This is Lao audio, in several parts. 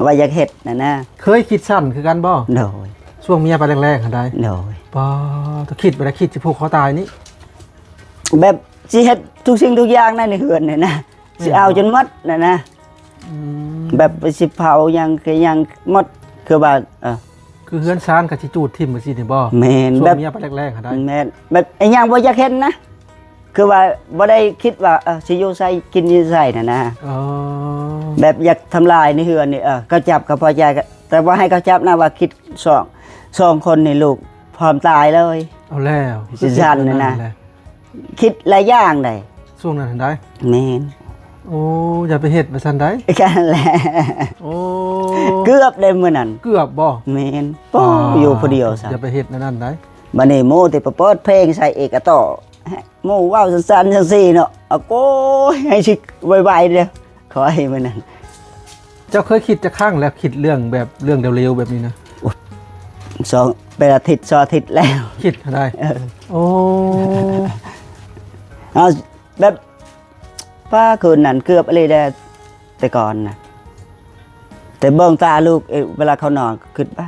ວ່າຢາກເຮັດນັ້ນນະ. ເຄີຍຄິດສັ້ນຄືກັນບໍ່? ໂດຍ. ຊ່ວງເມຍໄປແລກໆຫັ້ນໃດ? ໂດຍ. ປ້າ ຖ້າຄິດໄປແລ້ວ ຄິດຊິຜູກຄໍຕາຍນີ້ ແບບຊິເຮັດທຸກສິ່ງທຸກຢ່າງໃນເຮືອນນີ້ນະ ຊິເອົາຈົນໝົດນັ້ນນະ. ອືມ ແບບຊິເຜົາຫຍັງຄືຫຍັງໝົດ ຄືວ່າ ເອີ ຄືເຮືອນຊານກໍຊິຈູດຖິ້ມຈັ່ງຊີ້ນີ້ບໍ່? ແມ່ນ. ຊ່ວງເມຍໄປແລກໆຫັ້ນໃດ? ແມ່ນ. ແບບອີຫຍັງບໍ່ຢາກເຫັນນະ ຄືວ່າບໍ່ໄດ້ຄິດວ່າ ເອີ ຊິຢູ່ໃສ ກິນຢູ່ໃສນັ້ນນະ. ອໍ ແບບຢາກທຳລາຍໃນເຮືອນນີ້ ເອີ ເຂົາຈັບກໍພໍໃຈ ແຕ່ບໍ່ໃຫ້ເຂົາຈັບນະ ວ່າຄິດສອງ ສອງຄົນນີ້ລູກພ້ອມຕາຍເລີຍ. ເອົາແລ້ວ ຊິຊັ້ນນັ້ນນະ ຄິດຫຼາຍຢ່າງໃດ໋ ຊ່ວງນັ້ນຫັ້ນໃດ໋. ແມ່ນ. ໂອ້ ຢ່າໄປເຮັດວ່າຊັ້ນໃດ໋. ຫັ້ນແຫຼະ. ໂອ້ ເກືອບເດ້ມື້ນັ້ນ. ເກືອບບໍ່? ແມ່ນ. ໂອ້ ຢູ່ຜູ້ດຽວຊະ ຢ່າໄປເຮັດແນວນັ້ນໃດ໋. ບັດນີ້ໝູ່ທີ່ໄປເປີດເພງໃສ່ອີກ ກະຕໍ່ ໝູ່ເວົ້າສັ້ນໆ ຈັ່ງຊີ້ເນາະ ອາໂກຍ ໃຫ້ຊິໄວໆເດີ້ ຂໍໃຫ້ມື້ນັ້ນ. ເຈົ້າເຄີຍຄິດຈັກຄັ້ງແລ້ວ ຄິດເລື່ອງແບບ ເລື່ອງເລວໆແບບນີ້ນະ? ໂອ້ຍ ສອງ ເປັນອາທິດ ສອງອາທິດແລ້ວ ຄິດຫັ້ນໃດ໋. ເອີ ໂອ້ ເອົາແບບ ປ້າ ຄືນນັ້ນເກືອບອີ່ຫຼີແດ່ ແຕ່ກ່ອນນະ ແຕ່ເບິ່ງຕາລູກ ເອີ ເວລາເຂົານອນ ຄິດວ່າ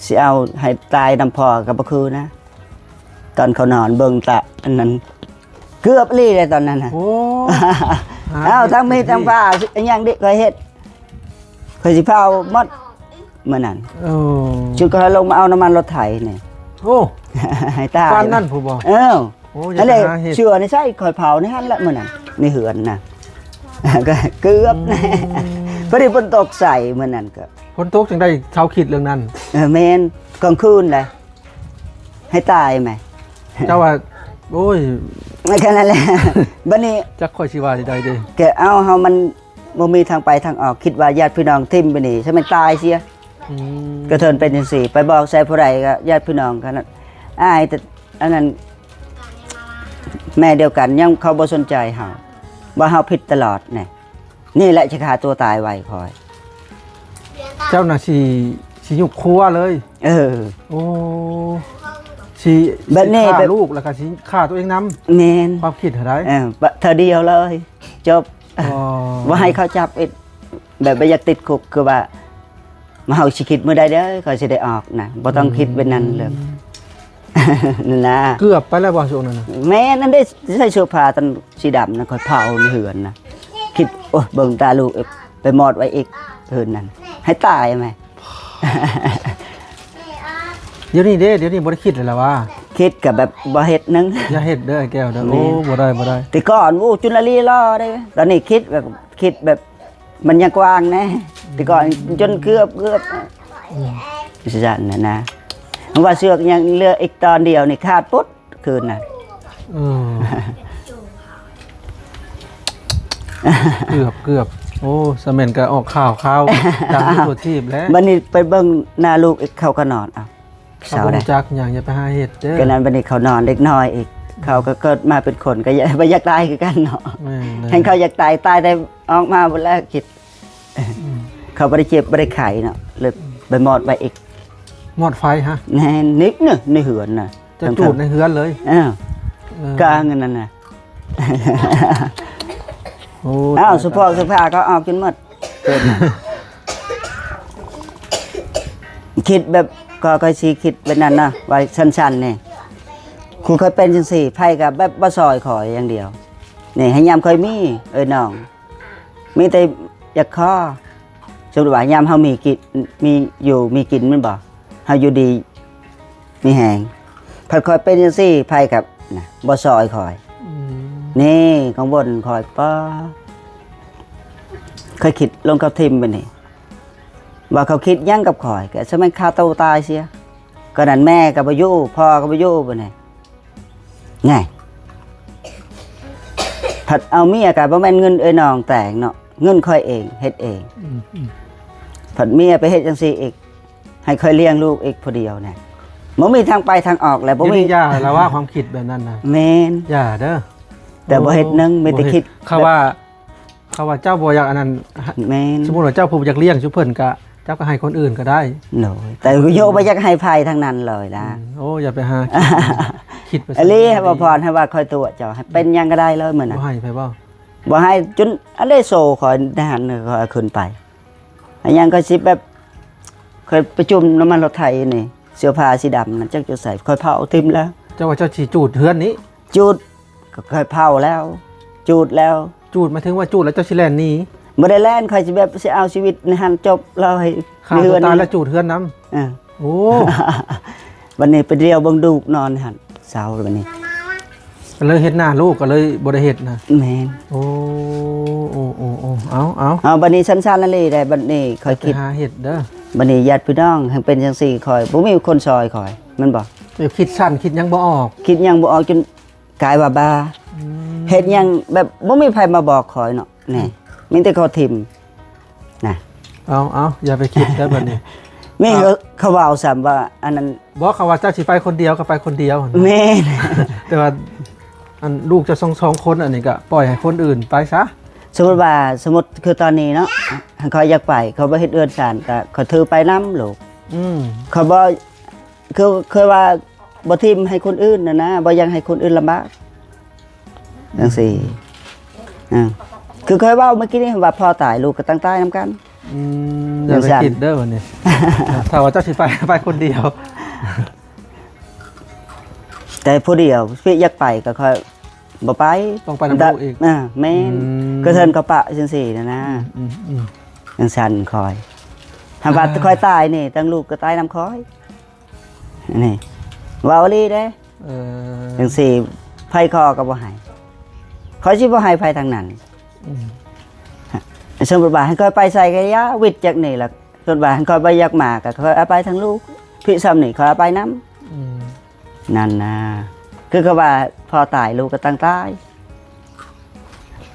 ຊິເອົາໃຫ້ຕາຍນຳພໍ່ກໍບໍ່ຄືນະ. ຕອນເຂົານອນເບິ່ງຕາ ອັນນັ້ນ ເກືອບອີ່ຫຼີແຫຼະຕອນນັ້ນນະ. ໂອ້ ອ້າວ ທັງມີດທັງຜ້າ ອີຫຍັງເດ ຂ້ອຍເຮັດ ຂ້ອຍຊິເຜົາໝົດມື້ນັ້ນ. ໂອ້ ຈຸດຂ້ອຍລົງມາເອົານ້ຳມັນລົດໄຖນີ້. ໂອ້ ໃຫ້ຕາຍ ປານນັ້ນພຸ້ນບໍ່? ເອີ. ໂອ້ ອັນນີ້ເຊື້ອໃນໃຊ້ ຂ້ອຍເຜົາໃນຫັ້ນລະມື້ນັ້ນ ໃນເຮືອນນະ ກໍເກືອບ. ອືມ ພໍດີຝົນຕົກໃສ່ມື້ນັ້ນ ກໍຝົນຕົກຈັ່ງໄດ້ເຊົາຄິດເລື່ອງນັ້ນ. ເອີ ແມ່ນ ກາງຄືນແຫຼະ ໃຫ້ຕາຍແມ. ເຈົ້າວ່າ ໂອ້ຍ ແຄ່ນັ້ນແຫຼະ. ບັດນີ້ ຈັກຂ້ອຍຊິວ່າຊິໄດ້ເດ້ ແກເອົາເຮົາມັນ ບໍ່ມີທາງໄປທາງອອກ ຄິດວ່າຍາດພີ່ນ້ອງຖິ້ມໄປນີ້ ຊະແມ່ນຕາຍເສຍ. ອືມ ກະເທີນເປັນຈັ່ງຊີ້ ໄປບອກໃສ່ຜູ້ໃດກໍຍາດພີ່ນ້ອງກັນ ອາຍ ແຕ່ອັນນັ້ນ ແມ່ດຽວກັນ ຍັງເຂົາບໍ່ສົນໃຈເຮົາ ວ່າເຮົາຜິດຕະຫຼອດແນ່. ນີ້ແຫຼະຊິຂ້າຕົວຕາຍໄວຂ້ອຍ. ເຈົ້ານະຊິ ຊິຍຸບຄົວເລີຍ. ເອີ ໂອ້ ຊິ ແບບນີ້ ຊິຂ້າ ແບບລູກ ແລ້ວກໍຊິຂ້າຕົວເອງນຳ. ແມ່ນ. ຄວາມຄິດຫັ້ນໃດ໋. ເອີ ເທື່ອດຽວເລີຍ ຈົບ. ອໍ ບໍ່ໃຫ້ເຂົາຈັບອີກ ແບບບໍ່ຢາກຕິດຄຸກ ຄືວ່າ ມາເຮົາຊິຄິດມື້ໃດເດີ້ ຂ້ອຍຊິໄດ້ອອກນະ ບໍ່ຕ້ອງ ອືມ ຄິດແບບນັ້ນເລີຍ. ນັ້ນນະ ເກືອບໄປແລ້ວບໍ່ຊ່ວງນັ້ນນະ? ແມ່ນ ນັ້ນເດ້ ໃສ່ເສື້ອຜ້າຕອນສີດຳນະ ຂ້ອຍເຜົາໃນເຮືອນນະ ຄິດ ໂອ້ຍ ເບິ່ງຕາລູກ ເອີ ໄປມອດໄວ້ອີກ ເຮືອນນັ້ນ ໃຫ້ຕາຍແມ. ດຽວນີ້ເດ້ ດຽວນີ້ບໍ່ໄດ້ຄິດແລ້ວລະຫວາ? ຄິດກໍແບບບໍ່ເຮັດໜຶ່ງ. ຢ່າເຮັດເດີ້ ອ້າຍແກ້ວເດີ້. ແມ່ນ. ໂອ້ ບໍ່ໄດ້ ບໍ່ໄດ້. ແຕ່ກ່ອນ ໂອ້ ຈຸນລະລີຫຼໍ່ເດ້ ຕອນນີ້ຄິດແບບ ຄິດແບບ ມັນຍັງກວ້າງແດ່. ອືມ ແຕ່ກ່ອນຈົນເກືອບ ເກືອບ ອືມ ຊັ້ນນະນະ ເພາະວ່າເຊືອກຍັງເຫຼືອອີກຕອນດຽວນີ້ ຂາດປຸດຄືນນະ. ເອີ ເກືອບ ເກືອບ. ໂອ້ ສະແມ່ນກະອອກຂ່າວ ຂ່າວດັງໄປທົ່ວທີບແລ້ວ. ບັດນີ້ໄປເບິ່ງໜ້າລູກອີກ ເຂົາກໍນອນ ເອົ້າ ເຂົາບໍ່ຮູ້ຈັກຫຍັງ ຢ່າໄປຫາເຮັດເດີ້. ກໍນັ້ນ ບັດນີ້ເຂົານອນເດັກນ້ອຍອີກ ເຂົາກໍເກີດມາເປັນຄົນ ກໍຢາກ ບໍ່ຢາກຕາຍຄືກັນເນາະ. ແມ່ນເລີຍ. ແຮ່ງເຂົາຢາກຕາຍ ຕາຍໄດ້ອອກມາພຸ້ນແຫຼະ ຄິດ. ອືມ ເຂົາບໍ່ໄດ້ເຈັບບໍ່ໄດ້ໄຂ້ເນາະ ເລີຍໄປມອດໄວ້ອີກ. ມອດໄຟຫະ? ແມ່ນ ນີ້ນະ ໃນເຮືອນນະ. ຈະຈູດໃນເຮືອນເລີຍ? ເອີ ເອີ ກາງອັນນັ້ນນະ. ໂອ້ ອ້າວ ຕາຍ ສະເພາະ ຕາຍ ສະພາເຂົາອອກຈົນໝົດ. ຄິດແບບ ກໍ ກໍຊິຄິດແບບນັ້ນນະ ວ່າສັ້ນໆນີ້ ຄືຂ້ອຍເປັນຈັ່ງຊີ້ ໃຜກໍແບບບໍ່ຊ່ອຍຂ້ອຍຢ່າງດຽວນີ້ ໃຫ້ຍາມຂ້ອຍມີ ເອີຍນ້ອງ ມີແຕ່ຢາກຂໍ ສົມມຸດວ່າຍາມເຮົາມີກິນ ມີຢູ່ມີກິນແມ່ນບໍ່ ເຮົາຢູ່ດີມີແຮງ ພັດຂ້ອຍເປັນຈັ່ງຊີ້ ໃຜກໍນະ ບໍ່ຊ່ອຍຂ້ອຍ. ອືມ ນີ້ກັງວົນຂ້ອຍ ປ້າ ຂ້ອຍຄິດລົງກັບທີມບັດນີ້ ວ່າເຂົາຄິດຫຍັງກັບຂ້ອຍ ກໍສະແມ່ນຂ້າໂຕຕາຍເສຍ. ກໍນັ້ນແມ່ກໍບໍ່ຢູ່ ພໍ່ກໍບໍ່ຢູ່ ບັດນີ້ ແນ່ ພັດເອົາເມຍກໍບໍ່ແມ່ນເງິນເອື້ອຍນ້ອງແຕ່ງເນາະ ເງິນຂ້ອຍເອງເຮັດເອງ. ອືມ ອືມ ພັດເມຍໄປເຮັດຈັ່ງຊີ້ອີກ ໃຫ້ຂ້ອຍລ້ຽງລູກອີກຜູ້ດຽວແນ່ ບໍ່ມີທາງໄປທາງອອກແລ້ວ ບໍ່ມີ. ຢ່າລະວ່າຄວາມຄິດແບບນັ້ນນະ. ແມ່ນ. ຢ່າເດີ້. ແຕ່ບໍ່ເຮັດໜຶ່ງ ມີແຕ່ຄິດ ເຂົາວ່າ ເຂົາວ່າເຈົ້າບໍ່ຢາກອັນນັ້ນ ແມ່ນ ສົມມຸດວ່າເຈົ້າຜູ້ບໍ່ຢາກລ້ຽງຊຸເພິ່ນກະ ເຈົ້າກໍໃຫ້ຄົນອື່ນກໍໄດ້. ໂດຍ ແຕ່ໂຍບໍ່ຢາກໃຫ້ໃຜທັງນັ້ນເລີຍລະ. ອືມ ໂອ້ ຢ່າໄປຫາຄິດ ຄິດໄປ ອີ່ຫຼີ ບໍ່ພອນໃຫ້ວ່າຂ້ອຍຕົວະເຈົ້າ ໃຫ້ເປັນຫຍັງກໍໄດ້ເລີຍມື້ນັ້ນ. ບໍ່ໃຫ້ໃຜບໍ່? ບໍ່ໃຫ້ ຈົນອັນໄດ້ໂຊຂ້ອຍໃນຫັ້ນ ຂ້ອຍຂຶ້ນໄປ ໃ ອັນຫຍັງຂ້ອຍຊິແບບ ຂ້ອຍໄປຈຸ່ມນ້ຳມັນລົດໄຖນີ້ ເສື້ອຜ້າສີດຳນັ້ນຈັກຢູ່ໃສ ຂ້ອຍເຜົາຖິ້ມແລ້ວ. ເຈົ້າວ່າເຈົ້າຊິຈູດເຮືອນນີ້? ຈູດ ກໍຂ້ອຍເຜົາແລ້ວ ຈູດແລ້ວ. ຈູດໝາຍເຖິງວ່າຈູດແລ້ວເຈົ້າຊິແລ່ນໜີ? ບໍ່ໄດ້ແລ່ນ ຂ້ອຍຊິແບບຊິເອົາຊີວິດໃນຫັ້ນຈົບເລີຍ. ຂ້າຕົວຕາຍແລ້ວຈູດເຮືອນນຳ? ເອີ. ໂອ້ ບັດນີ້ໄປດຽວເບິ່ງລູກນອນຫັ້ນ ເຊົາແລ້ວບັດນີ້ ກໍເລີຍເຮັດໜ້າລູກ ກໍເລີຍບໍ່ໄດ້ເຮັດນະ. ແມ່ນ. ໂອ້ ໂອ້ ໂອ້ ໂອ້ ເອົາ ເອົາ ເອົາ ບັດນີ້ສັ້ນໆ ນັ້ນເລີຍໄດ້. ບັດນີ້ຂ້ອຍຄິດ ໄປຫາເຮັດເດີ. ບັດນີ້ຍາດພີ່ນ້ອງ ແຮ່ງເປັນຈັ່ງຊີ້ ຂ້ອຍບໍ່ມີຄົນຊ່ອຍຂ້ອຍ ແມ່ນບໍ່? ເອີ ຄິດສັ້ນ ຄິດຫຍັງບໍ່ອອກ ຄິດຫຍັງບໍ່ອອກ ຈົນກາຍວ່າບ້າ. ອືມ ເຮັດຫຍັງແບບບໍ່ມີໃຜມາບອກຂ້ອຍເນາະ. ແນ່ ມີແຕ່ເຂົາຖິ້ມນະ. ເອົາ ເອົາ ຢ່າໄປຄິດໄດ້ບັດນີ້. ມີ ເຂົາ ເຂົາເວົ້າຊ້ຳວ່າ ອັນນັ້ນ ບໍ່ ເຂົາວ່າເຈົ້າຊິໄປຄົນດຽວ ກໍໄປຄົນດຽວຫັ້ນ. ແມ່ນ. ແຕ່ວ່າ ອັນ ລູກເຈົ້າສອງ ສອງຄົນ ອັນນີ້ກໍປ່ອຍໃຫ້ຄົນອື່ນໄປຊະ. ສົມມຸດວ່າ ສົມມຸດຄືຕອນນີ້ເນາະ ຄັນຂ້ອຍຢາກໄປ ເຂົາບໍ່ເຮັດເຮືອນຊານ ກໍຂ້ອຍຖືໄປນຳລູກ. ອືມ ຂ້ອຍບໍ່ ຄື ຄືວ່າບໍ່ຖິ້ມໃຫ້ຄົນອື່ນຫັ້ນນະ ບໍ່ຢາກໃຫ້ຄົນອື່ນລຳບາກ ຈັ່ງຊີ້. ອາ ຄືຂ້ອຍເວົ້າເມື່ອກີ້ນີ້ວ່າ ພໍ່ຕາຍລູກກໍຕ້ອງຕາຍນຳກັນ. ອືມ ຢ່າໄປ ຈັ່ງຊັ້ນ ຄິດເດີບັດນີ້. ຖ້າວ່າເຈົ້າຊິໄປ ໄປຄົນດຽວ ແຕ່ຜູ້ດຽວ ຊິຢາກໄປກໍຂ້ອຍບໍ່ໄປ ຕ້ອງໄປນຳລູກອີກ. ເອີ ແມ່ນ. ອືມ ກໍເພິ່ນກໍປະຈັ່ງຊີ້ນະນະ. ອືມ ອືມ ຈັ່ງຊັ້ນຂ້ອຍ ຖ້າວ່າ ອ່າ ຂ້ອຍຕາຍນີ້ ທັງລູກກໍຕາຍນຳຂ້ອຍ. ນີ້ ເວົ້າອີ່ຫຼີເດ້. ເອີ ຈັ່ງຊີ້ ໃຜຂໍກໍບໍ່ໃຫ້ ຂ້ອຍຊິບໍ່ໃຫ້ໃຜທັງນັ້ນ. ອືມ ສົມມຸດວ່າໃຫ້ຂ້ອຍໄປໃສກໍຢ່າ ວິດຈາກນີ້ລະ ສົມມຸດວ່າໃຫ້ຂ້ອຍບໍ່ຢາກມາ ກໍຂ້ອຍເອົາໄປທັງລູກ ພີ່ຊ້ຳນີ້ຂ້ອຍເອົາໄປນຳ. ອືມ ນັ້ນນະ ຄືເຂົາວ່າ ພໍ່ຕາຍລູກກໍຕ້ອງຕາຍ.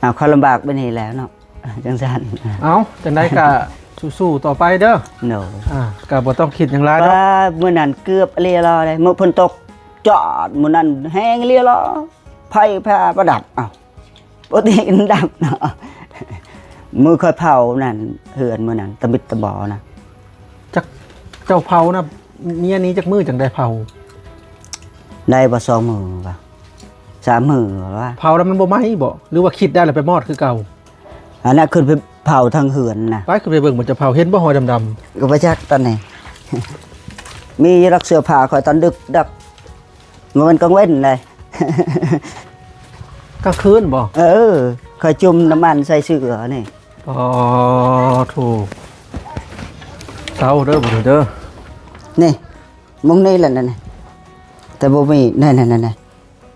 ເອົາ ຂ້ອຍລຳບາກແບບນີ້ແລ້ວເນາະ. ຈັ່ງຊັ້ນ ເອົາ ຈັ່ງໃດກໍສູ້ໆຕໍ່ໄປເດີ. ໂດຍ. ອ່າ ກໍບໍ່ຕ້ອງຄິດຫຍັງຫຼາຍດອກ. ມື້ນັ້ນເກືອບເລລອເດ້ ມື້ຝົນຕົກຈອດ ມື້ນັ້ນແຮງເລລອ ໄຟຟ້າປະດັບ. ເອົ້າ ປົກກະຕິມັນດັບເນາະ. ມື້ຂ້ອຍເຜົານັ້ນ ເຮືອນມື້ນັ້ນ ຕະບິດຕະບອນະ. ຈັກ ເຈົ້າເຜົານະ ເມຍນີ້ຈັກມື້ຈັ່ງໄດ້ເຜົາ? ໄດ້ບໍ່ສອງມື້ວະ ສາມມື້ວະ. ເຜົາແລ້ວມັນບໍ່ໄໝ້ບໍ່ ຫຼືວ່າຄິດໄດ້ແລ້ວໄປມອດຄືເກົ່າ? ອັນນັ້ນຂຶ້ນໄປເຜົາທາງເຮືອນນະ. ໄປ ຂຶ້ນໄປເບິ່ງບໍ່ ຈະເຜົາ ເຫັນບໍ່ຮອຍດຳໆ? ກໍບໍ່ຈັກຕອນນີ້ ມີຢູ່ດອກເສື້ອຜ້າຂ້ອຍຕອນດຶກດັກ ບໍ່ແມ່ນກາງເວັນໃດ. ກາງຄືນບໍ່? ເອີ ຂ້ອຍຈຸ່ມນ້ຳມັນໃສ່ເສື້ອນີ້. ອໍ ໂທ້ ເຊົາເດີ ບໍ່ເດີ. ນີ້ ມຸງນີ້ແຫຼະ ນັ້ນ ແຕ່ບໍ່ມີ ນັ້ນໆ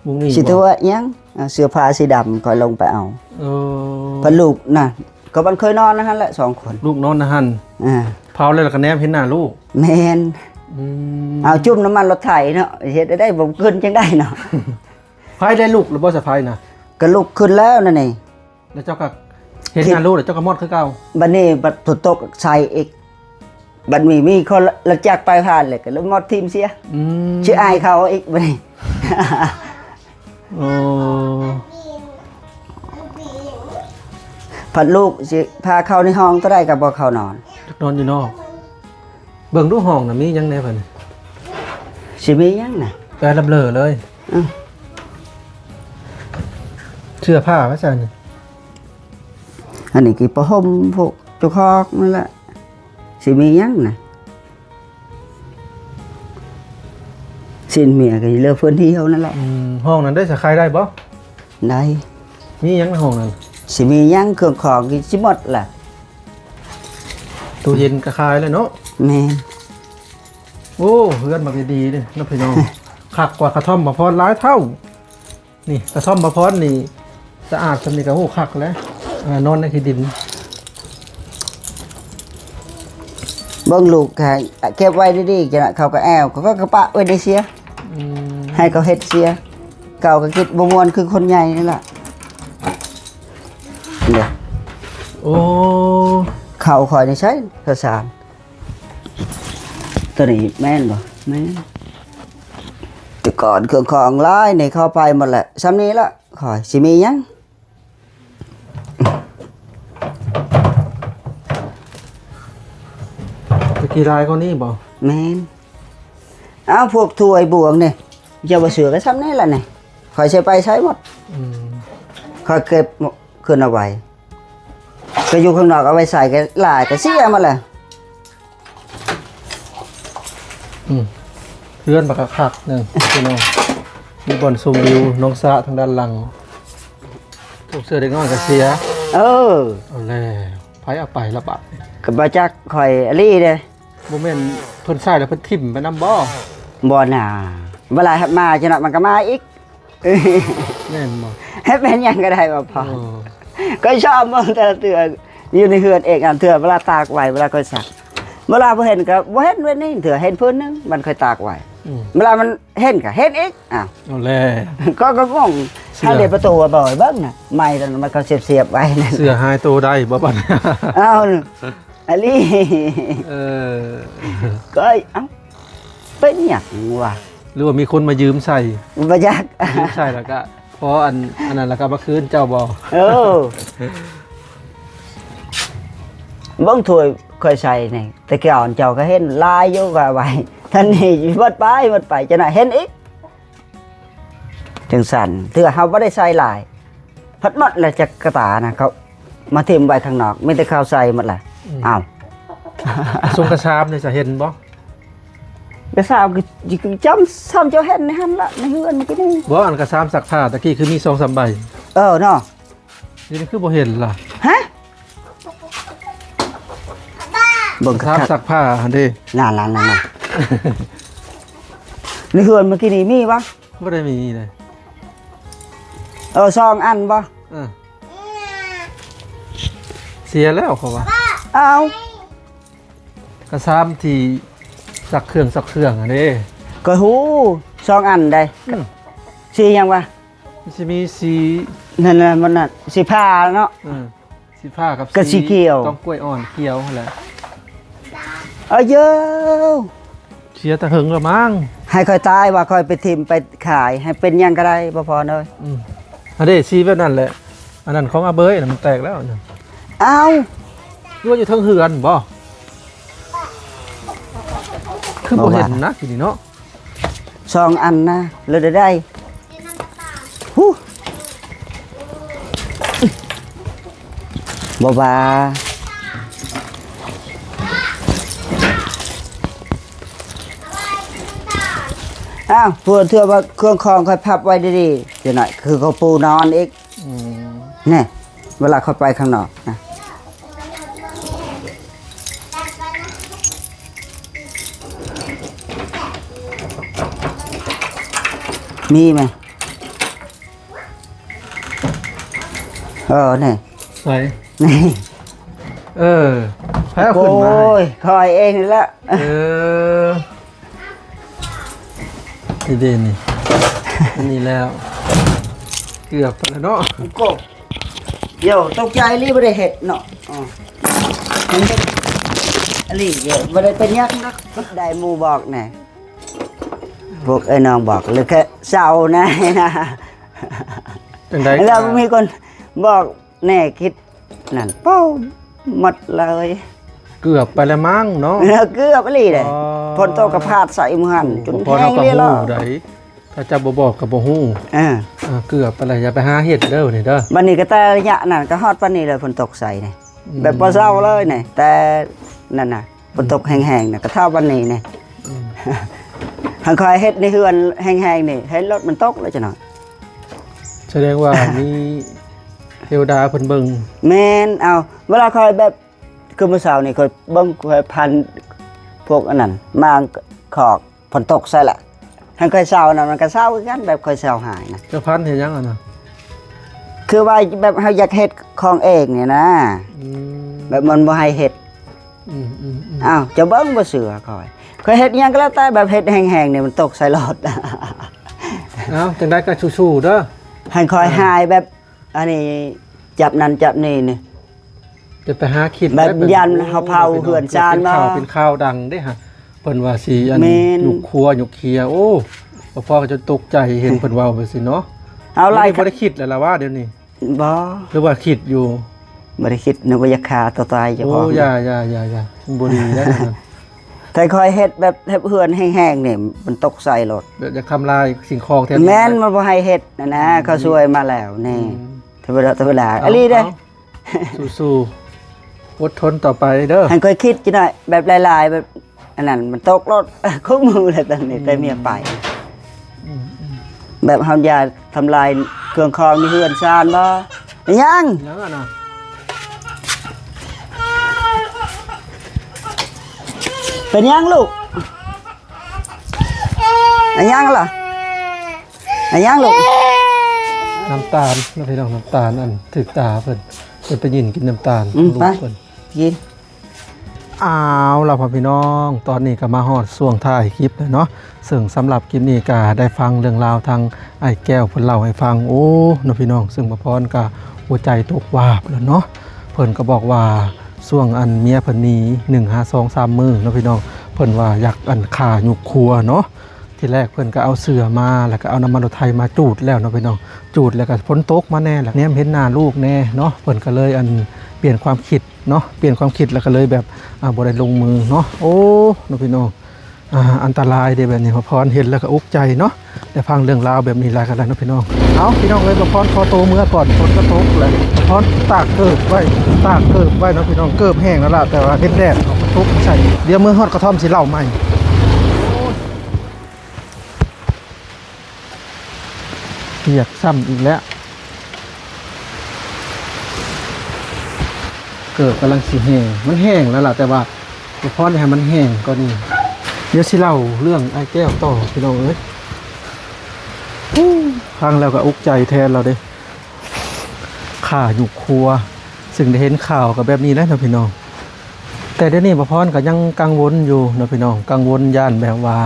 ໆ ມຸງນີ້ ຊິຕົວຫຍັງ? ອ່າ ເສື້ອຜ້າສີດຳຂ້ອຍລົງໄປເອົາ. ເອີ ເພິ່ນລູກນະ ກໍມັນເຄີຍນອນໃນຫັ້ນແຫຼະ ສອງຄົນ ລູກນອນໃນຫັ້ນ. ອ່າ ເຜົາແລ້ວກໍແນມເຫັນໜ້າລູກ. ແມ່ນ. ອືມ ເອົາຈຸ່ມນ້ຳມັນລົດໄຖເນາະ ເຮັດໄດ້ ບໍ່ຂຶ້ນຈັ່ງໃດເນາະ. ໄຟໄດ້ລຸກແລ້ວບໍ່ສະໄຟນະ? ກໍລຸກຂຶ້ນແລ້ວນັ້ນນີ້. ແລ້ວເຈົ້າກໍເຫັນໜ້າລູກ ແລ້ວເຈົ້າກໍມອດຄືເກົ່າ? ບັດນີ້ບັດຝົນຕົກໃສ່ອີກ ບັດມີ ມີຄົນລະຈັກໄປຜ່ານ ແລ້ວກໍລົງມອດຖິ້ມເສຍ. ອືມ ຊິອາຍເຂົາອີກບັດນີ້. ໂອ້ ພັດລູກຊິພາເຂົ້າໃນຫ້ອງເທົ່າໃດກໍບໍ່ເຂົ້ານອນ ຢາກນອນຢູ່ນອກ. ເບິ່ງດູຫ້ອງນະ ມີຫຍັງແດ່ບັດນີ້? ຊິມີຫຍັງນະ? ແປລຳເລີເລີຍ. ອືມ ເສື້ອຜ້າວ່າຊັ້ນ. ອັນນີ້ກີ້ຜ້າຫົ່ມພວກເຈົ້າຂອງນັ້ນແຫຼະ. ຊິມີຫຍັງນະ? ຊີ້ນເມຍກໍເຫຼືອເພິ່ນດຽວນັ້ນແຫຼະ. ອືມ ຫ້ອງນັ້ນໄດ້ສະ ຂາຍໄດ້ບໍ່? ໄດ້. ມີຫຍັງໃນຫ້ອງນັ້ນ? ຊິມີຫຍັງ ເຄື່ອງຂອງຊິໝົດລະ. ຕູ້ເຢັນກໍຂາຍແລ້ວເນາະ? ແມ່ນ. ໂອ້ ເຮືອນບັກດີໆເດ້ເນາະພີ່ນ້ອງ. ຄັກກວ່າກະທ່ອມບ່າວພອນຫຼາຍເທົ່າ. ນີ້ກະທ່ອມບ່າວພອນນີ້ສະອາດສ່ຳນີ້ກໍໂຫຄັກແລ້ວ. ອ່າ ນອນໃນຂີ້ດິນ. ເບິ່ງລູກໃຫ້ເກັບໄວ້ດີໆ ຈັ່ງນັ້ນເຂົາກໍແອວ ເຂົາກໍປະໄວ້ໃນເຊຍ. ອືມ ໃຫ້ເຂົາເຮັດເຊຍ ເຂົາກໍຄິດບໍ່ມ່ວນຄືຄົນໃຫຍ່ນີ້ລະ. ເດ້ ໂອ້ ເຂົ້າຂ້ອຍນີ້ໃຊ້ ຂ້າວສານ ຕົວນີ້ແມ່ນບໍ່? ແມ່ນ. ແຕ່ກ່ອນເຄື່ອງຂອງຫຼາຍນີ້ເຂົ້າໄປໝົດແຫຼະ ສ່ຳນີ້ລະ ຂ້ອຍຊິມີຫຍັງ? ຕະກີ້ຫຼາຍກວ່ານີ້ບໍ່? ແມ່ນ. ເອົາ ພວກຖ້ວຍບ່ວງນີ້ ເຈົ້າບໍ່ເຊື່ອກໍສ່ຳນີ້ລະນີ້ ຂ້ອຍຊິໄປໃສໝົດ? ອືມ ຂ້ອຍເກັບຂຶ້ນເອົາໄວ້ ກໍຢູ່ຂ້າງນອກ ເອົາໄວ້ໃສ່ກໍຫຼາຍ ກໍເສຍໝົດແຫຼະ. ອືມ ເຮືອນບັກຄັກໆ ໜຶ່ງພີ່ນ້ອງ ມີບ່ອນຊົມວິວໜອງສະທາງດ້ານຫຼັງ. ພວກເສື້ອເດັກນ້ອຍກໍເສຍ. ເອີ ເອົາແລ້ວ ໃຜເອົາໄປລະບາດນີ້? ກໍບໍ່ຈັກ ຂ້ອຍອີ່ຫຼີເດ້. ບໍ່ແມ່ນເພິ່ນໃສ່ແລ້ວເພິ່ນຖິ້ມໄປນຳບໍ່? ບໍ່ນາ ເວລາຮັບມາຈັກໜ້ອຍມັນກໍມາອີກ. ແມ່ນບໍ່? ໃຫ້ເປັນຫຍັງກໍໄດ້ບໍ່ພໍ. ເອີ ຂ້ອຍຊອມເບິ່ງແຕ່ລະເທື່ອ ຢູ່ໃນເຮືອນເອງ ອັນເທື່ອເວລາຕາກໄວ້ ເວລາຂ້ອຍຊັກ ເວລາບໍ່ເຫັນກໍບໍ່ເຫັນເວັນນີ້ ເທື່ອເຫັນພື້ນໜຶ່ງ ມັນຄ່ອຍຕາກໄວ້. ອືມ ເວລາມັນເຫັນກໍເຫັນອີກ. ອ້າວ ເອົາແລ້ວ ກໍ ກໍງົງ. ເສື້ອ ຫາເດປະຕູບໍ່ເບິ່ງນະ ໄມ້ຕົວນັ້ນມັນກໍສຽບໆໄວ້ນັ້ນ. ເສື້ອຫາຍໂຕໄດ້ບໍ່ບັດນີ້? ອ້າວ ອາລີ ເອີ ກໍ ເອົ້າ ເປັນຫຍັງວະ? ຫຼືວ່າມີຄົນມາຢືມໃສ່? ບໍ່ຈັກ ຢືມໃສ່ແລ້ວກະພໍອັນ ອັນນັ້ນແລ້ວກະມາຄືນເຈົ້າບໍ່? ເອີ ເບິ່ງຖ້ວຍຂ້ອຍໃສ່ນີ້ ແຕ່ກ່ອນເຈົ້າກໍເຫັນຫຼາຍຢູ່ ກໍເອົາໄວ້ ທັນນີ້ໝົດໄປ ໝົດໄປ ຈະໜ້ອຍເຫັນອີກ. ຈັ່ງຊັ້ນ ເທື່ອເຮົາບໍ່ໄດ້ໃສ່ຫຼາຍ ພັດໝົດແລ້ວຈັກກະຕານະ ເຂົາມາຖິ້ມໄວ້ຂ້າງນອກ ມີແຕ່ເຂົາໃສ່ໝົດແຫຼະ. ອືມ ອ້າວ ສົງກະຊາມນີ້ຈະເຫັນບໍ່? ກະຊາມຄື ຄືຈຳ ຊຳເຈົ້າເຫັນໃນຫັ້ນລະ ໃນເຮືອນມື້ກີ້ນີ້. ບໍ່ ອັນກະຊາມຊັກຜ້າຕະກີ້ຄືມີສອງສາມໃບ. ເອີເນາະ ດຽວນີ້ຄືບໍ່ເຫັນລະ? ຮະ? ເບິ່ງຄັກໆ ຊາມຊັກຜ້າຫັ້ນເດ້. ນັ້ນໆໆໆ ໃນເຮືອນມື້ກີ້ນີ້ມີບໍ່? ບໍ່ໄດ້ມີເດ້. ເອີ ສອງອັນບໍ່? ເອີ ເສຍແລ້ວເຂົາວ່າ. ອ້າວ ກະຊາມທີ່ຊັກເຄື່ອງ ຊັກເຄື່ອງຫັ້ນເດ້. ກໍຮູ້ ສອງອັນໃດ. ອືມ ສີຫຍັງວະ? ມັນຊິມີສີ ນັ້ນນະ ມັນນະ ສີຟ້າເນາະ. ເອີ ສີຟ້າກັບ ກັບສີ ສີຂຽວ ຕ້ອງກ້ວຍອ່ອນຂຽວຫັ້ນແຫຼະ. ເອີ ເຢີ ເສຍແຕ່ເຫິງແລ້ວມັງ. ໃຫ້ຂ້ອຍຕາຍວ່າຂ້ອຍໄປຖິ້ມໄປຂາຍ ໃຫ້ເປັນຫຍັງກໍໄດ້ ບໍ່ພໍເອີຍ. ອືມ ອັນເດ້ ສີແບບນັ້ນແຫຼະ. ອັນນັ້ນຂອງອາເບີຍນະ ມັນແຕກແລ້ວ. ອ້າວ ຫຼືວ່າຢູ່ເທິງເຮືອນບໍ່? ຄືບໍ່ເຫັນນະ ຢູ່ນີ້ເນາະ. ສອງອັນນະ ເລີຍໄດ້ ຫູ ບໍ່ວ່າ. ອ້າວ ເພື່ອເທື່ອວ່າເຄື່ອງຂອງຂ້ອຍພັບໄວ້ດີໆ ຈັກໜ້ອຍຄືເຂົາປູນອນອີກ. ອືມ ແນ່ ເວລາຂ້ອຍໄປຂ້າງນອກນະ. ມີໄໝ? ເອີ ນີ້ ໃສ? ນີ້ ເອີ ໃຜເອົາຂຶ້ນມາໃຫ້? ໂອ້ຍ ຂ້ອຍເອງນີ້ແຫຼະ. ເອີ ນີ້ເດ້ນີ້ ອັນນີ້ແລ້ວ ເກືອບໄປແລ້ວເນາະ. ໂກ ດຽວ ຕົກໃຈອີ່ຫຼີ ບໍ່ໄດ້ເຮັດເນາະ. ອໍ ເຮັດອີ່ຫຼີ ບໍ່ໄດ້ເປັນຫຍັງດອກ. ໄດ້ໝູ່ບອກແນ່ ພວກເອື້ອຍນ້ອງບອກ ຫຼືແຄ່ເຊົາແນ່ນະ. ຈັ່ງໃດ ແລ້ວມີຄົນບອກແນ່ ຄິດ ນັ້ນ ໂປ້ ໝົດເລີຍ. ເກືອບໄປແລ້ວມັ້ງເນາະ. ເອີ ເກືອບອີ່ຫຼີເດ້. ອໍ ຝົນຕົກກໍພາດໃສ່ມື້ຫັ້ນ ໂອ້ ພໍເຮົາກໍຮູ້ໄດ໋ ຖ້າເຈົ້າບໍ່ບອກກໍບໍ່ຮູ້. ເອີ ອ່າ ເກືອບໄປແລ້ວ ຢ່າໄປຫາເຮັດເດີນີ້ເດີ. ບັດນີ້ກໍແຕ່ໄລຍະນັ້ນກໍຮອດປານນີ້ແລ້ວ ຝົນຕົກໃສ່ນີ້ ອືມ ແບບບໍ່ເຊົາເລີຍນີ້ ແຕ່ນັ້ນນະ ຝົນຕົກແຮງໆນະ ກໍເທົ່າປານນີ້ນີ້. ອືມ ຫາກຂ້ອຍເຮັດໃນເຮືອນແຮງໆນີ້ ເຫັນລົດມັນຕົກແລ້ວຈະໜ້ອຍ. ສະແດງວ່າມີເທວດາເພິ່ນເບິ່ງ. ແມ່ນ ເອົາ ເວລາຂ້ອຍແບບ ຄືມື້ເຊົ້ານີ້ຂ້ອຍເບິ່ງ ຂ້ອຍພັນພວກອັນນັ້ນ ມາງຄອກ ຝົນຕົກໃສ່ລະ ໃຫ້ຂ້ອຍເຊົານະ ມັນກໍເຊົາຄືກັນ ແບບຂ້ອຍເຊົາໃຫ້ນະ. ເຈົ້າພັນເຮັດຫຍັງຫັ້ນນະ? ຄືວ່າແບບເຮົາຢາກເຮັດຂອງເອງນີ້ນະ. ອືມ ແບບມັນບໍ່ໃຫ້ເຮັດ. ອືມໆໆ ອ້າວ ເຈົ້າເບິ່ງບໍ່ເຊື່ອຂ້ອຍ ຂ້ອຍເຮັດຫຍັງກໍແລ້ວແຕ່ ແບບເຮັດແຮງໆນີ້ ມັນຕົກໃສ່ລົດ. ເອົ້າ ຈັ່ງໃດກໍສູ້ໆເດີ ໃຫ້ຂ້ອຍ ເອີ ຫາຍແບບ ອັນນີ້ຈັບນັ້ນຈັບນີ້ນີ້ ຈະໄປຫາຄິດແບບ ແບບ ຢ້ານເຮົາເຜົາເຮືອນຊານ ເປັນ ເປັນ ເປັນຂ່າວ ເປັນຂ່າວດັງເດ້ຫະ ເພິ່ນວ່າຊິອັນ ແມ່ນ ຍຸກຄົວຍຸກເຄຍ. ໂອ້ ພໍ່ກໍຈົນຕົກໃຈເຫັນເພິ່ນເວົ້າໄປຊີ້ເນາະ. ເອົາຫຼາຍ ດຽວນີ້ບໍ່ໄດ້ຄິດແລ້ວລະວ່າດຽວນີ້. ບໍ່ ຫຼືວ່າຄິດຢູ່? ບໍ່ໄດ້ຄິດ ນຶກວ່າຢາກຂ້າຕົວຕາຍເຈົ້າຂອງ. ໂອ້ ຢ່າໆໆໆ ບໍ່ດີແລ້ວ. ຖ້າຂ້ອຍເຮັດແບບເຮັດເຮືອນແຮງໆນີ້ ມັນຕົກໃສ່ໂລດ ແບບຢາກທຳລາຍສິ່ງຂອງແຖວນີ້. ແມ່ນ ມັນບໍ່ໃຫ້ເຮັດຫັ້ນນະ. ອືມ ເຂົາຊ່ວຍມາແລ້ວນີ້. ອືມ ທຳມະດາ ທຳມະດາ ເອົາ ອີ່ຫຼີເດ້. ເອົາ ສູ້ໆ ອົດທົນຕໍ່ໄປເດີ. ໃຫ້ຂ້ອຍຄິດຈັກໜ້ອຍ ແບບຫຼາຍໆ ແບບ ອັນນັ້ນມັນຕົກໂລດ ຄູ່ມື້ແຫຼະຕອນນີ້ ອືມ ແຕ່ເມຍໄປ ອືມໆ ແບບເຮົາຢ່າທຳລາຍເຄື່ອງຂອງໃນເຮືອນຊານບໍ່? ອີຫຍັງ? ຫຍັງຫັ້ນນະ? ເປັນຫຍັງລູກ? ອີຫຍັງລະ? ອີຫຍັງລູກ? ນ້ຳຕານເນາະພີ່ນ້ອງ ນ້ຳຕານອັນຖືກຕາເພິ່ນ ເພິ່ນໄປຍິນກິນນ້ຳຕານ ອືມ ຂອງລູກເພິ່ນ ໄປ ກິນ. ເອົາລະພໍ່ພີ່ນ້ອງ ຕອນນີ້ກໍມາຮອດຊ່ວງທ້າຍຄລິບແລ້ວເນາະ ເຊິ່ງສຳລັບຄລິບນີ້ກໍໄດ້ຟັງເລື່ອງລາວທາງອ້າຍແກ້ວເພິ່ນເລົ່າໃຫ້ຟັງ ໂອ້ ເນາະພີ່ນ້ອງ ເຊິ່ງບ່າວພອນກໍຫົວໃຈຕົກວາບແລ້ວເນາະ ເພິ່ນກໍບອກວ່າຊ່ວງອັນເມຍເພິ່ນໜີໜຶ່ງຫາສອງສາມມື້ເນາະພີ່ນ້ອງ ເພິ່ນວ່າຢາກອັນຂ້າຍຸກຄົວເນາະ ທີແລກເພິ່ນກໍເອົາເສື່ອມາ ແລ້ວກໍເອົານ້ຳມັນລົດໄຖມາຈູດແລ້ວເນາະພີ່ນ້ອງ ຈູດແລ້ວກໍຝົນຕົກມາແດ່ ແລ້ວແນມເຫັນໜ້າລູກແດ່ເນາະ ເພິ່ນກໍເລີຍອັນປ່ຽນຄວາມຄິດ ເນາະ ປ່ຽນຄວາມຄິດແລ້ວກໍເລີຍແບບ ອ່າ ບໍ່ໄດ້ລົງມືເນາະ ໂອ້ ເນາະພີ່ນ້ອງ ອ່າ ອັນຕະລາຍເດ້ແບບນີ້ ບ່າວພອນເຫັນແລ້ວກໍອຸກໃຈເນາະ ໄດ້ຟັງເລື່ອງລາວແບບນີ້ຫຼາຍກໍໄດ້ເນາະພີ່ນ້ອງ ເອົາ ພີ່ນ້ອງເອີຍ ບ່າວພອນຂໍໂຕເມືອກ່ອນ ຝົນກໍຕົກແລ້ວ ບ່າວພອນຕາກເກີບໄວ້ ຕາກເກີບໄວ້ເນາະພີ່ນ້ອງ ເກີບແຫ້ງແລ້ວລະ ແຕ່ວ່າເຫັນແດດອອກມາຕົກໃສ່ ດຽວເມືອຮອດກະທ່ອມຊິເລົ່າໃໝ່. ປຽກຊ້ຳອີກແລ້ວ ເກີບກຳລັງຊິແຫ້ງ ມັນແຫ້ງແລ້ວລະ ແຕ່ວ່າບໍ່ພໍໃຫ້ມັນແຫ້ງກວ່ານີ້ ດຽວຊິເລົ່າເລື່ອງອ້າຍແກ້ວຕໍ່ພີ່ນ້ອງເອີຍ ຟັງແລ້ວກໍອຸກໃຈແທນລາວເດ້ ຂ້າຍຸກຄົວ ເຊິ່ງໄດ້ເຫັນຂ່າວກໍແບບນີ້ແຫຼະເນາະພີ່ນ້ອງ ແຕ່ດຽວນີ້ບ່າວພອນກໍຍັງກັງວົນຢູ່ເນາະພີ່ນ້ອງ ກັງວົນຢ້ານແບບວ່າ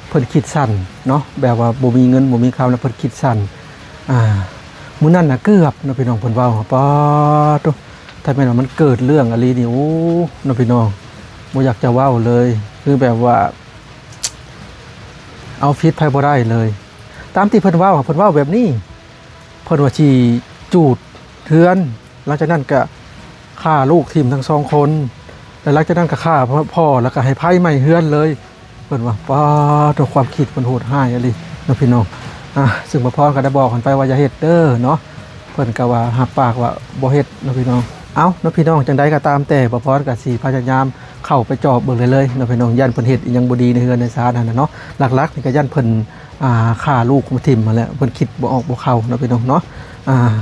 ເພິ່ນຄິດສັ້ນເນາະ ແບບວ່າບໍ່ມີເງິນບໍ່ມີຄຳແລ້ວເພິ່ນຄິດສັ້ນ ອ່າ ມື້ນັ້ນນະເກືອບເນາະພີ່ນ້ອງ ເພິ່ນເວົ້າ ປາດໂທ້ ຖ້າແມ່ນວ່າມັນເກີດເລື່ອງອີ່ຫຼີນີ້ ໂອ້ ເນາະພີ່ນ້ອງ ບໍ່ຢາກຈະເວົ້າເລີຍ ຄືແບບວ່າ ເອົາຜິດໃຜບໍ່ໄດ້ເລີຍ ຕາມທີ່ເພິ່ນເວົ້າ ເພິ່ນເວົ້າແບບນີ້ ເພິ່ນວ່າຊິຈູດເຮືອນ ຫຼັງຈາກນັ້ນກະຂ້າລູກຖິ້ມທັງສອງຄົນ ແລ້ວຫຼັງຈາກນັ້ນກະຂ້າພໍ່ ແລ້ວກະໃຫ້ໄຟໄໝ້ເຮືອນເລີຍ ເພິ່ນວ່າ ປາດໂທ້ ຄວາມຄິດເພິ່ນໂຫດຮ້າຍອີ່ຫຼີເນາະພີ່ນ້ອງ ອ່າ ເຊິ່ງບ່າວພອນກໍໄດ້ບອກເພິ່ນໄປວ່າຢ່າເຮັດເດີເນາະ ເພິ່ນກໍວ່າຮັບປາກວ່າບໍ່ເຮັດເນາະພີ່ນ້ອງ ເອົ້າເນາະພີ່ນ້ອງ ຈັ່ງໃດກໍຕາມແຕ່ ບ່າວພອນກໍຊິພະຍາຍາມເຂົ້າໄປຈອບເບິ່ງເລື້ອຍໆເນາະພີ່ນ້ອງ ຢ້ານເພິ່ນເຮັດອີ່ຫຍັງບໍ່ດີໃນເຮືອນໃນຊານຫັ້ນນະເນາະ ຫຼັກໆນີ້ກໍຢ້ານເພິ່ນ ອ່າ ຂ້າລູກມາຖິ້ມຫັ້ນແຫຼະ ເພິ່ນຄິດບໍ່ອອກບໍ່ເຂົ້າເນາະພີ່ນ້ອງເນາະ ອ່າ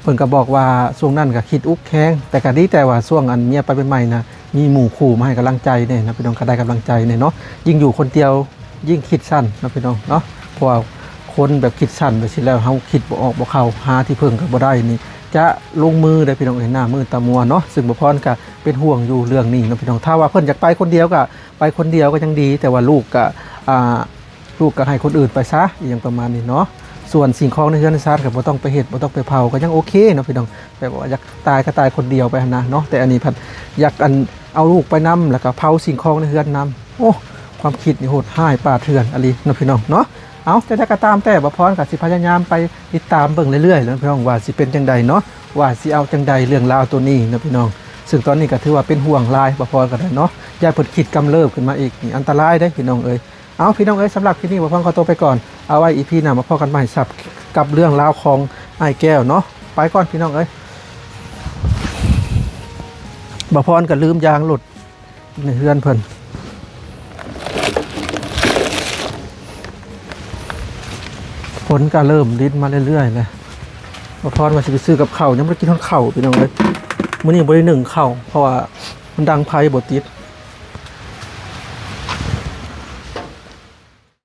ເພິ່ນກໍບອກວ່າຊ່ວງນັ້ນກໍຄິດອຸກແຂງ ແຕ່ກໍດີແຕ່ວ່າຊ່ວງອັນເມຍໄປໃໝ່ໆນະ ມີໝູ່ຄູ່ມາໃຫ້ກຳລັງໃຈແດ່ເນາະພີ່ນ້ອງ ກໍໄດ້ກຳລັງໃຈແດ່ເນາະ ຍິ່ງຢູ່ຄົນດຽວຍິ່ງຄິດສັ້ນເນາະພີ່ນ້ອງເນາະ ເພາະວ່າຄົນແບບຄິດສັ້ນແບບຊີ້ແລ້ວ ເຮົາຄິດບໍ່ອອກບໍ່ເຂົ້າ ຫາທີ່ເພິ່ງກໍບໍ່ໄດ້ນີ້ ຈະລົງມືເດ້ພີ່ນ້ອງເອີຍ ໜ້າມືດຕາມົວເນາະ ເຊິ່ງບ່າວພອນກໍເປັນຫ່ວງຢູ່ເລື່ອງນີ້ເນາະພີ່ນ້ອງ ຖ້າວ່າເພິ່ນຢາກໄປຄົນດຽວກໍໄປຄົນດຽວກໍຍັງດີ ແຕ່ວ່າລູກກໍ ອ່າ ລູກກໍໃຫ້ຄົນອື່ນໄປຊະ ອີ່ຫຍັງປະມານນີ້ເນາະ ສ່ວນສິ່ງຂອງໃນເຮືອນໃນຊານກໍບໍ່ຕ້ອງໄປເຮັດ ບໍ່ຕ້ອງໄປເຜົາ ກໍຍັງໂອເຄເນາະພີ່ນ້ອງ ແບບວ່າຢາກຕາຍກໍຕາຍຄົນດຽວໄປຫັ້ນນະເນາະ ແຕ່ອັນນີ້ພັດຢາກອັນເອົາລູກໄປນຳ ແລ້ວກໍເຜົາສິ່ງຂອງໃນເຮືອນນຳ ໂອ້ ຄວາມຄິດນີ້ໂຫດຮ້າຍປ່າເຖື່ອນອີ່ຫຼີເນາະພີ່ນ້ອງເນາະ ເອົ້າ ຈັ່ງໃດກໍຕາມແຕ່ ບ່າວພອນກໍຊິພະຍາຍາມໄປຕິດຕາມເບິ່ງເລື້ອຍໆແຫຼະພີ່ນ້ອງ ວ່າຊິເປັນຈັ່ງໃດເນາະ ວ່າຊິເອົາຈັ່ງໃດເລື່ອງລາວໂຕນີ້ເນາະພີ່ນ້ອງ ເຊິ່ງຕອນນີ້ກໍຖືວ່າເປັນຫ່ວງຫຼາຍ ບ່າວພອນກໍໄດ້ເນາະ ຢ້ານເພິ່ນຄິດກຳເລີບຂຶ້ນມາອີກນີ້ ອັນຕະລາຍເດ້ພີ່ນ້ອງເອີຍ ເອົາ ພີ່ນ້ອງເອີຍ ສຳລັບຄລິບນີ້ ບ່າວພອນຂໍຕົວໄປກ່ອນ ເອົາໄວ້ອີພີໜ້າມາພໍ້ກັນໃໝ່ ສຳລັບກັບເລື່ອງລາວຂອງອ້າຍແກ້ວເນາະ ໄປກ່ອນພີ່ນ້ອງເອີຍ ບ່າວພອນກໍລືມຢາງລົດໃນເຮືອນເພິ່ນ ຝົນກໍເລີ່ມລິນມາເລື້ອຍໆແລ້ວ ບ່າວພອນວ່າຊິໄປຊື້ກັບເຂົ້າ ຍັງບໍ່ໄດ້ກິນຮອດເຂົ້າພີ່ນ້ອງເອີຍ ມື້ນີ້ບໍ່ໄດ້ໜຶ້ງເຂົ້າ ເພາະວ່າມັນດັງໄຟບໍ່ຕິດ